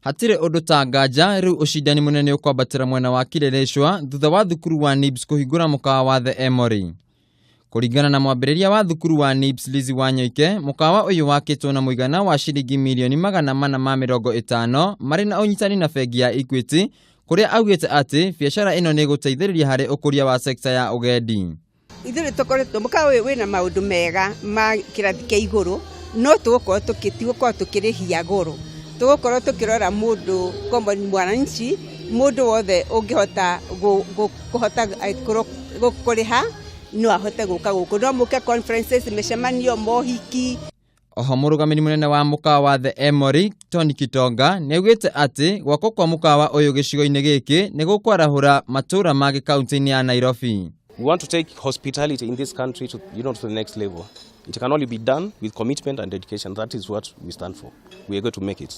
Hatirĩ ũndũ ta nganja rĩu ũcindani mũnene ũkwambatĩra mwena wa Kileleshwa thutha wa thukuru wa NIBS kũhingũra mũkawa wa The Emory. Kũringana na mwambĩrĩria wa thukuru wa NIBS Lizzy Wanyoike, mũkawa ũyũ wakĩtwo na mũigana wa ciringi mirioni 450 marĩ na ũnyitani na bengi ya Equity, kũrĩa augĩte atĩ biacara ĩno nĩ ĩgũteithĩrĩria harĩ ũkũria wa sekta ya ũgendi. Ithuĩ nĩ tũkoretwo mũkawa ũyũ wĩna maũndũ mega ma kĩrathi kĩa igũrũ, no tũgũkorwo tũgũkorwo tũkĩrĩhia goro, tũgũkorwo tũkĩrora mũndũ common mwananchi, mũndũ wothe ũngĩhota kũhota kũrĩha no ahote gũka gũkũ, no mũke conferences, mĩcemanio, mohiki. Oho mũrũgamĩrĩri mũnene wa mũkawa wa The Emory Tony Kitonga nĩaugĩte atĩ gwakwo kwa mũkawa ũyũ gĩcigo-inĩ gĩkĩ nĩ gũkwarahũra matũũra mangĩ kaunti-inĩ ya Nairobi. We want to take hospitality in this country to the next level. It can only be done with commitment and dedication. That is what we stand for. We are going to make it.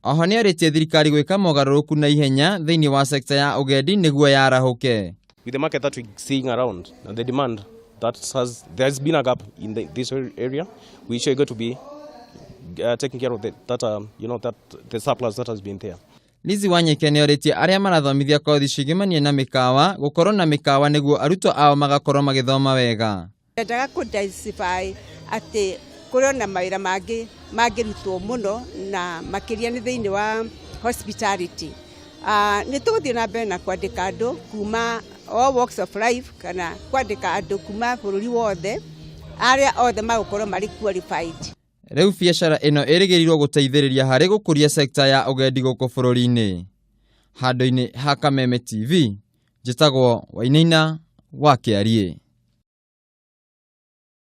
Oho nĩarĩtie thirikari gwĩka mogarũrũku na ihenya thĩinĩ wa sekta ya ũgendi nĩguo yarahũke. With the market that we're seeing around and the demand that has, there's been a gap in this area, which are going to be taking care of the, that, you know, that the surplus that has been there. Lizzy Wanyoike nĩorĩtie arĩa marathomithia kothi cigimanie na mĩkawa gũkorwo na mĩkawa nĩguo arutwo ao magakorwo magĩthoma wega. Ndendaga kũ diversify atĩ kũrĩ ona mawĩra mangĩ mangĩrutwo mũno na makĩria nĩ thĩinĩ wa hospitality. Nĩ tũgũthiĩ na mbere na kwandĩka andũ kuma all walks of life, kana kwandĩka andũ kuma bũrũri wothe arĩa othe magũkorwo marĩ qualified. Rĩu biacara ĩno ĩrĩgĩrĩirwo gũteithĩrĩria harĩ gũkũria sekta ya ũgendi gũkũ bũrũri-inĩ. Handũ-inĩ ha Kameme TV, njĩtagwo Wainaina wa Kĩariĩ.